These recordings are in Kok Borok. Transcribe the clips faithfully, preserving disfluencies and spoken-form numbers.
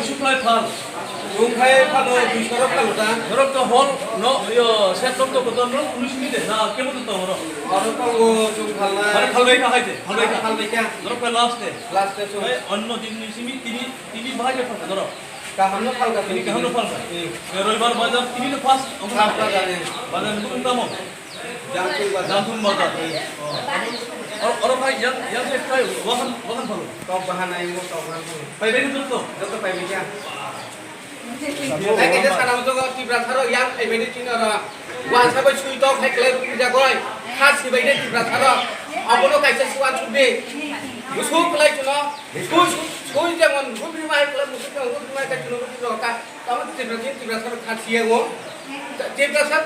Supply phal. Chwng khai phano dui sorok phano ta. Norok to hol no, yo, set rok to kotor no, police ni de, na, kemo to tongo norok. Oro tongo chwng phalnai. Are phalbai kha hai de, phalbai kha. Phalbai kha. Norok kha last de. Last de chwng. Hai, onno din ni simi tini, tini bahai de phalka norok. Kaham no phalka. Tini kaham no phalka. Hmm. Roibar bazar tini no first. First bazar, eh. Bazar ni bukum tamo. Janthum bazar. Janthum bazar. Oro, oro khai yang, yang khai khai wahan, wahan phalo. Tok bahan ai mo tok bahan phalo. Pai bai joto. Joto pai bai ya. Hai kaisa sana mo jogo Tiprasa ro yang pai bai ni chini ro. Wan sa bai sui tok hai kle ruk ja goi. Kha si bai de Tiprasa ro. Abono kaisa suan sudi. Musu khlai chuno. Sui, sui jemon ruk ri mai kle musu jemon ruk ri mai kai chuno ruk ri ro ka. Tamo Tiprasa, Tiprasa kha si ya wo. Tiprasa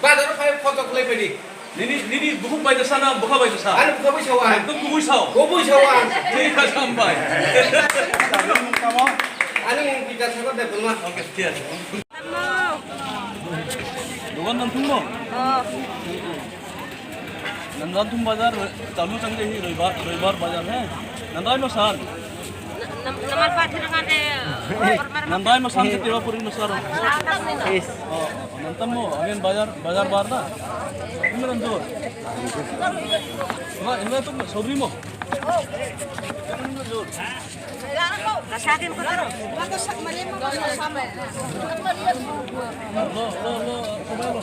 bazar phai photo khlai pai di. Nini, nini bukhuk bai da sana, bukha bai da sa. Ani bukha bai sawa. Ekdom kubui sao. Kubui sawa. Thik ase, hambai. Ani mung pita sago de bunma. Okay, thik ase. Dogan nang thungmo? Oh. Nang Janthum bazar, chalu chang de hi roibar, roibar bazar he. Nang dai no san. Nam-, namar pa thira kan de, oh, ormar ma- Nang dai no san de tewa puri no sar. Sa tak ni no. Oh, nang tamo, agen bazar, bazar bar na. Ini nang jor. Ina, ina tu sobri mo. Lo, lo, lo, lo.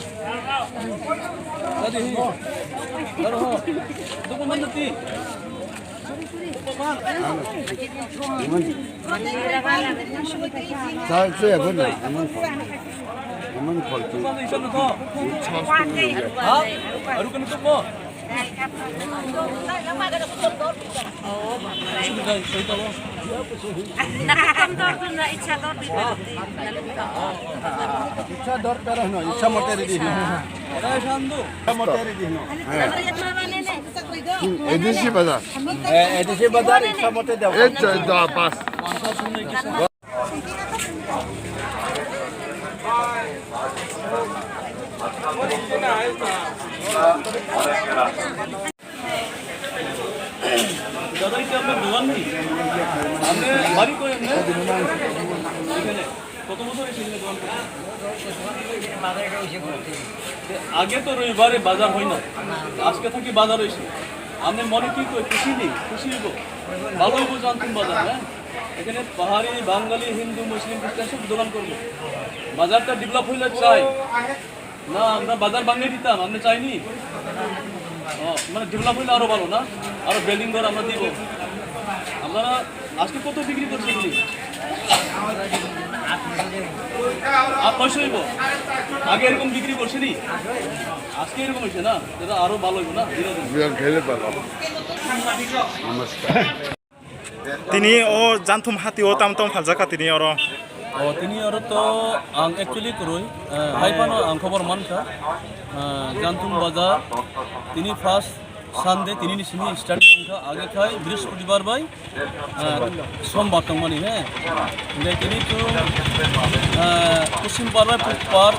Tadi hi. Laro ho. Duku mandi ti. Sa, sa ya guna. Aman kol. Aman kol tu. Duku mandi isan to. Ha? Aru kena tu mo. Icha dor pero no, icha mote ready no. Icha mote ready no. A D C bazar. A D C bazar, icha mote deo. Icha da pas. দাদা, এটা আপনার দোকান নেই? আপনি বাড়ি কই আপনি? এখানে। কত বছর হয়েছে এখানে দোকান করতে? আগে তো রবিবারে বাজার হয় না, আজকে থাকি বাজার হয়েছে। আপনি মনে কি কই খুশি নেই? খুশি হইব, ভালো হইব, জানতুম বাজার, হ্যাঁ? এখানে পাহাড়ি, বাঙালি, হিন্দু, মুসলিম, খ্রিস্টান সব দোকান করবো। বাজারটা ডেভেলপ হইলে চাই। না, আমরা বাজার বানিয়ে দিতাম, আপনি চাইনি? ও, মানে ডেভেলপ হইলে আরো ভালো না? আরো বিল্ডিং ঘর আমরা দিব। আপনারা আজকে কত বিক্রি করছেন উনি? আট নয়শো হইব। আগে এরকম বিক্রি করছেনি? আজকে এরকম হয়েছে না? এটা আরো ভালো হইব না? ধীরে ধীরে। বিয়ার খেলে পারো। নমস্কার। Tini o Janthum hati o tam tam phaljak kha tini oro. O tini oro to ang actually kwrwi, eh, hai phano ang khobor mankha, eh, Janthum bazar tini first Sunday tini ni simi start wngkha, age khai Brihaspatibar bai, eh, Sombar tongmani he. Hingke tini chwng, eh, Pushim Parbai Pukpar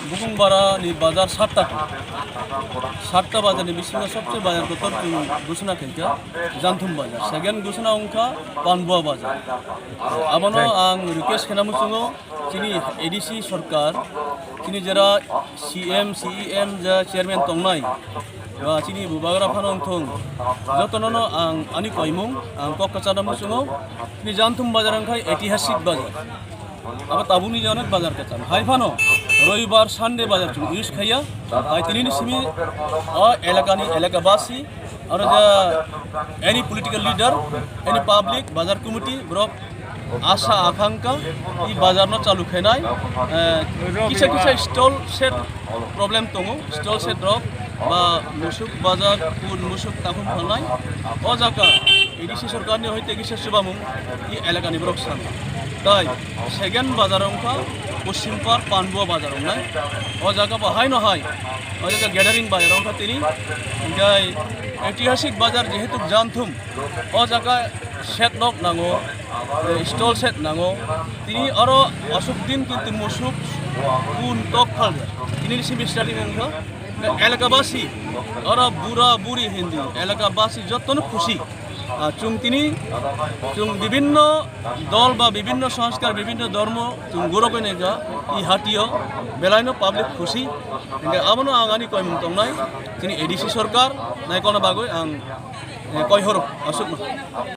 Bukung bara ni bazar satta. Satta bazar ni bisingo sobse bazar kotor chwng gusuna khaikha Janthum bazar. Second gusuna wngkha Panbua bazar. Abono ang request khena muchungo chini A D C sorkar, chini jera C M, C E M ja chairman tongnai, ba chini bubagra phano wngthung, jotono no ang ani koimung ang kok kwchana muchungo. Chini Janthum bazar wngkha itihasik bazar. Abo tabukni jora bazar kwcham. Hai phano roibar Sunday bazar chwng use khaiya. Hai tini ni simi o elakani elakabasi, aro ja any political leader, any public, bazar committee, borok asa akangkha i bazar no chalu khainai, eh, kisa kisa stall set problem tongo, stall set rok ba musuk bazar kun musuk takhum phalnai. O jaga A D C sorkar ni hoite kisa chubamung i elakani borok sana. Tai second bazar wngkha Poschim Par Panbua bazar wngnai. O jaga bo hai no hai. O jaga gathering bazar wngkha tini. Hingke itihasik bazar jehetu Janthum. O jaga set nok nango, eh, stall set nango. Tini oro asuk din kintu musuk kun tok phalya. Tini ni simi starting wngkha. Elakabasi, oro bura buri hindi, elakabasi jotono khusi. Ah, chwng tini chwng bibinno dol ba bibinno sanskar, bibinno dhormo chwng gurogwi naikha, i hatio belaino public khusi. Hingke abono ang ani koimung tongnai, chini A D C sorkar naikolna bagwi ang, eh, koihoro aswkno.